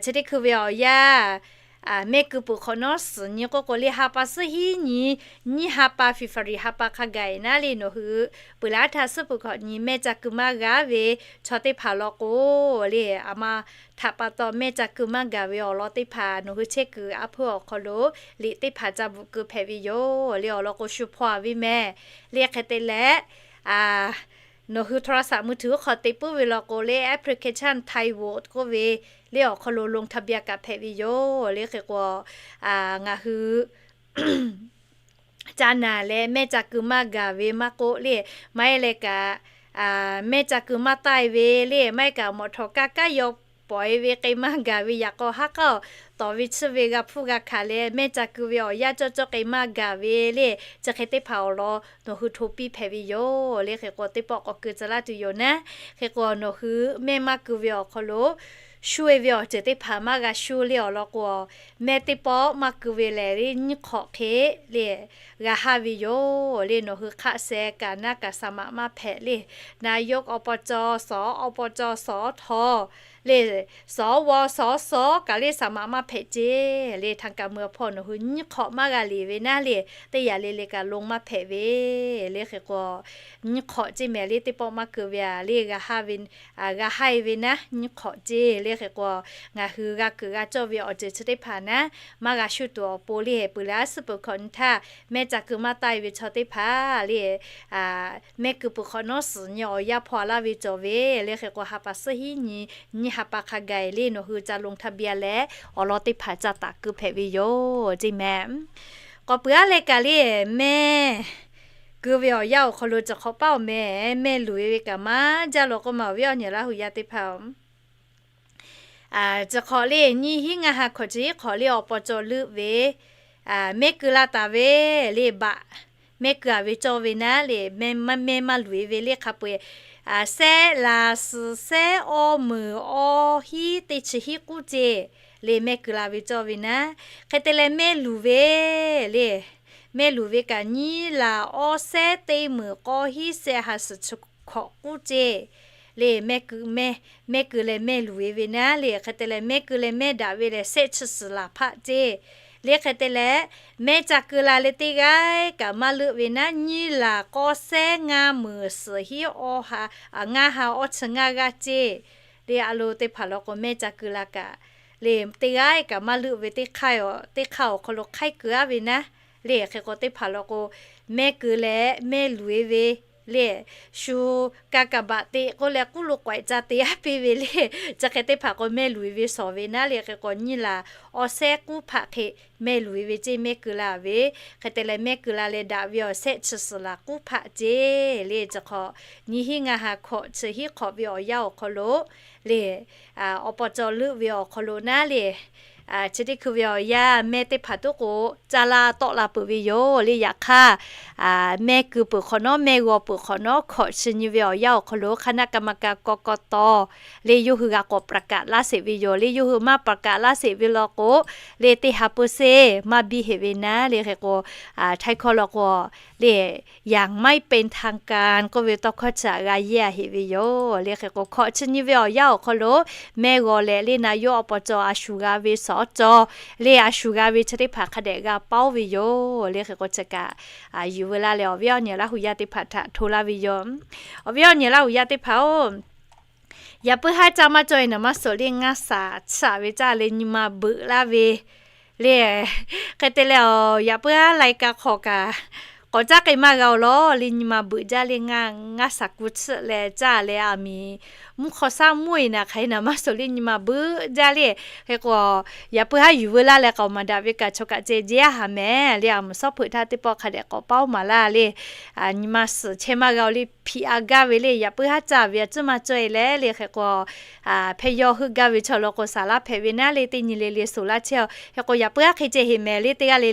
chi teˇ hkui ve awˬ yanˇ mehˆ keu peuˬ hk'awꞈ nawˉ suhˍ nyi k'oˆ k'o le ha pa suhˉ hiˉ nyi nyiˇ ha pa February ha pa hk'a gaˬ naˉ le nawˬ hui peuˬ laˬ htaˇ suhˉ peuˬ hkawꞈ nyi mehˆ ca keu maˇ g'a ve chaw teˇ hpaˍ law k'o le, aˬ ma htaꞈ pa taw mehˆ ca keu maˇ gaˬ ve awˬ lawn teˇ hpaˍ nawˬ hui chehˇ kuiˬ aˉ hpeuˇ awˬ hk'aw lo liꞈ teˇ hpaˍ ca bvuhꞈ keu hpehꞈ ve yoˬ le. Awˬ lawn k'o shu hpaw a ve mehˍ le. Hk'e te leh nawˬ hui โทรศัพท์มือถือ hk'aw te puiˉ ve law k'o le application Thai Vote k'oˆ ve le awˬ hk'aw lo ลงทะเบียน kaꞈ hpehꞈ ve yoˬ le. Hk'e k'o ngaˬ hui ca naˬ leh mehˆ ca keu maˇ gaˬ ve maˇ k'oˆ le, maˇ heˆ leh kaꞈ mehˆ ca keu maˇ taˆ e ve le, maˇ heˆ kaꞈ mawꞈ htawˍ kaˇ kaˉ yaw pawˍ e ve k'e maˇ gaˬ ve yaꞈ k'aw haˉ k'aˉ-oˬ, tawˍ ve chiˇ ve g'a hpuˇ g'a hkanˍ leh mehˆ ca keu ve awˬ yanˇ cawˇ cawˇ k'e maˇ gaˬ ve le, chi hk'e teˇ hpaˍ awˬ lawn nawˬ hui hto piˇ hpehꞈ ve yoˬ le. Hk'e k'o teˇ pawˆ k'awꞈ keu tcuh laˇ tuˬ yoˬ naˉ. Hk'e k'o nawˬ hui mehˆ maˇ keu ve awˬ hk'aw lo shu e ve awˬ ceuˬ teˇ hpaˍ maˇ g'a shu le awˬ lawn k'o, mehˆ teˇ pawˆ maˇ keu ve lehˬ le nyiˇ hk'awꞈ hk'e le g'a haˇ ve yoˬ le. Nawˬ hui hk'aˆ sheh kaꞈ naˉ kaꞈ สมัคร maˇ hpehꞈ le, นายก อบจ ส อบจ ส ท le, สว สส kaꞈ le สมัคร maˇ hpehꞈ ceˇ le. ทางการเมือง awˬ hpawˇ nawˬ hui nyiˇ hk'awꞈ maˇ g'a liꞈ ve naˉ le, teˇ yanˇ le le kaꞈ ลง maˇ hpehꞈ ve le. Hk'e k'o, nyiˇ hk'awꞈ ceˇ mehˍ le, teˇ pawˆ maˇ keu ve a le, g'a haˇ ve, g'a haˇ e ve naˉ nyiˇ hk'awꞈ ceˇ le. Hk'e k'o, ngaˬ hui g'a keunˍ g'a cawˇ ve awˬ ceuˬ chi teˇ hpaˍ naˉ, maˇ g'a shuˇ tuˬ awˬ pon le, peuˬ leh aˉ suhˉ peuˬ hkawꞈ nyi htaˇ mehˇ ca keu maˇ taˆ e ve chaw teˇ hpaˍ le, mehˇ keu peuˬ hk'awꞈ nawˉ suhˍ nyi awˬ yanˇ hpaw laˇ ve cawˬ ve le. Hk'e k'o, ha pa suhˉ hiˉ nyi nyiˇ ha pa hk'a gaˬ le nawˬ hui ca ลงทะเบียน leh awˬ lawn teˇ hpaˍ ca taˍ keu hpehꞈ ve yoˬ ceˇ mehˍ. K'awꞈ peuˬ aˉ leh kaꞈ le, mehˇ keu ve awˬ yanˇ awˬ hk'aw lo chi hk'awꞈ paˉ awˬ meh, mehˇ luˬ e ve kaꞈ maˇ jaˇ law k'oˆ ma awˬ viˉ awˬ nyi Laˇ huˍ yaˇ teˇ hpaˍ-oˬ. Chi hk'awꞈ le nyiˇ hiˉ ngaˇ ha hkawꞈ chi hiˉ hk'awꞈ le awˬ paw caw leuˆ ve, mehˇ keu la taˍ ve le baꞈ, mehˇ keu a ve cawˇ ve naˉ le, mehˇ maˇ luˬ e ve le hk'a peu-eˬ, sehˉ laˬ suhˍ sehˉ awˇ meunˍ awˇ hiˉ teˇ chi hiˉ k'uˉ ceˇ le mehˇ keu la ve cawˇ ve naˉ. Hk'e te leh mehˇ luˬ ve le, mehˇ luˬ ve kaꞈ nyiˇ laˬ awˇ sehˉ teˇ meunˍ k'awˇ hiˉ sehˆ ha suhˍ chi hkawꞈ k'uˉ ceˇ le mehˇ keu leh mehˇ luˬ e ve naˉ le. Hk'e te leh mehˇ keu leh mehˇ daꞈ ve lehˬ sehˆ chi suhˍ laˬ hpaˆ ceˇ le. Hk'e te leh mehˇ ca keu la leh teˇ g'aˇ kaꞈ maˇ leuˆ ve naˉ, nyiˇ laˬ k'awˇ sehˉ ngaˇ meunˍ suhˍ hiˉ awˇ ha, ngaˇ ha awˇ chi ngaˇ g'aˇ ceˇ le. A lo teˇ hpaˍ law k'o mehˇ ca keu la kaꞈ le teˇ g'aˇ kaꞈ maˇ leuˆ ve teˇ hk'aˇ awˬ hk'aw lo hk'aiˉ keu aˉ ve naˉ le. Hk'e k'o teˇ hpaˍ law k'o mehˇ keu leh mehˇ luˬ e ve le, shu ka kaˍ baꞈ te k'oˆ leh k'uˉ lo k'awehꞈ ca te aˉ piˇ ve le. Chi hk'e teˇ hpaˍ k'o mehˇ luˬ e ve shawˍ ve naˉ le. Hk'e k'o nyiˇ laˬ awˇ sehˉ k'uˉ hpaˆ hk'e mehˇ luˬ e ve ceˇ mehˇ keu la ve. Hk'e te leh mehˇ keu la leh daꞈ ve awˬ sehˆ chi suhˍ laˬ k'uˉ hpaˆ ceˇ le. Chi hk'awꞈ nyiˇ hiˉ ngaˇ ha hkawꞈ chi hiˉ hk'awꞈ ve awˬ yanˇ awˬ hk'aw lo le, awˬ paw caw leuˆ ve awˬ hk'aw lo naˉ le, chi teˇ hkui ve awˬ yanˇ mehˇ teˇ hpaˍ tuˉ k'o caˇ la tawˆ la peuˬ ve yoˬ le. Yaꞈ hk'aˇ mehˇ keu peuˬ hk'awꞈ nawˉ mehˇ g'aw peuˬ hk'awꞈ nawˉ hkawꞈ chi nyi ve awˬ yanˇ awˬ hk'aw lo คณะกรรมการ กกต le yawˇ hui g'a k'awꞈ ประกาศ laˇ sheˍ ve yoˬ le. Yawˇ hui maˇ ประกาศ laˇ sheˍ ve law k'o le teˇ ha peu sheˍ maˇ biˇ heˆ ve naˉ le. Hk'e k'o, htaiˇ hkawˇ law k'o le ยังไม่เป็นทางการ k'oˆ ve tawˇ hkawˇ chi htaꞈ g'a yehˇ a heˆ ve yoˬ le. Hk'e k'o hkawꞈ chi nyi ve awˬ yanˇ awˬ hk'aw lo mehˇ g'aw leh le นายก awˬ paw caw a shu g'a ve สจ le a shu g'a ve chi teˇ hpaˍ hk'a dehꞈ g'a paoˉ ve yoˬ le. Hk'e k'o chi kaꞈ yuˬ veu laˇ leh awˬ viˉ awˬ nyi Laˇ huˍ yaˇ teˇ hpaˍ htaꞈ hto laˇ ve yoˬ. Awˬ viˉ awˬ nyi Laˇ huˍ yaˇ teˇ hpaˍ-oˬ, yaꞈ puiˉ haˉ caˇ maˇ cawˇ e naˍ maˇ suhˍ le ngaˇ shaˍ chaꞈ ve caˇ leh nyi ma beuꞈ laˇ ve le. Hk'e te leh, yaꞈ puiˉ haˉ lai ka hk'awꞈ kaꞈ k'awꞈ caˇ k'ai maˇ g'a-oˬ law le nyi ma beuꞈ jaˇ le ngaˇ shaˍ ku chiˆ leh caˇ leh aˬ miˍ mvuhˇ hk'aw shaˉ mvuhˇ e naˍ hk'aˬ e naˍ maˇ suhˍ le nyi ma beuꞈ jaˇ le. Hk'e k'o, yaꞈ puiˉ haˉ yuˬ veu laˇ leh k'aoˍ maˍ daꞈ ve kaꞈ chaw kaꞈ ceh jehˇ a haˍ mehˍ le. Aˬ mvuˍ shawˉ hpeuꞈ htaˇ teˇ pawˆ hk'a dehꞈ k'awꞈ paoˉ maˍ laˇ le. Nyi ma suhˍ chehˇ maˇ g'a-oˬ le hpiꞈ a gaˇ ve le. Yaꞈ puiˉ haˉ caˇ ve a ciˉ maˇ cawˇ e leh le. Hk'e k'o, hpehˇ yawˇ heuˆ gaˇ ve chaw law k'o saˍ laˇ hpehꞈ ve naˉ le teˇ nyi le le suhˍ laˇ chehˇ-oˬ. Hk'e k'o yaꞈ puiˉ haˉ hk'e ceh heˍ mehˍ le teˇ g'aˇ le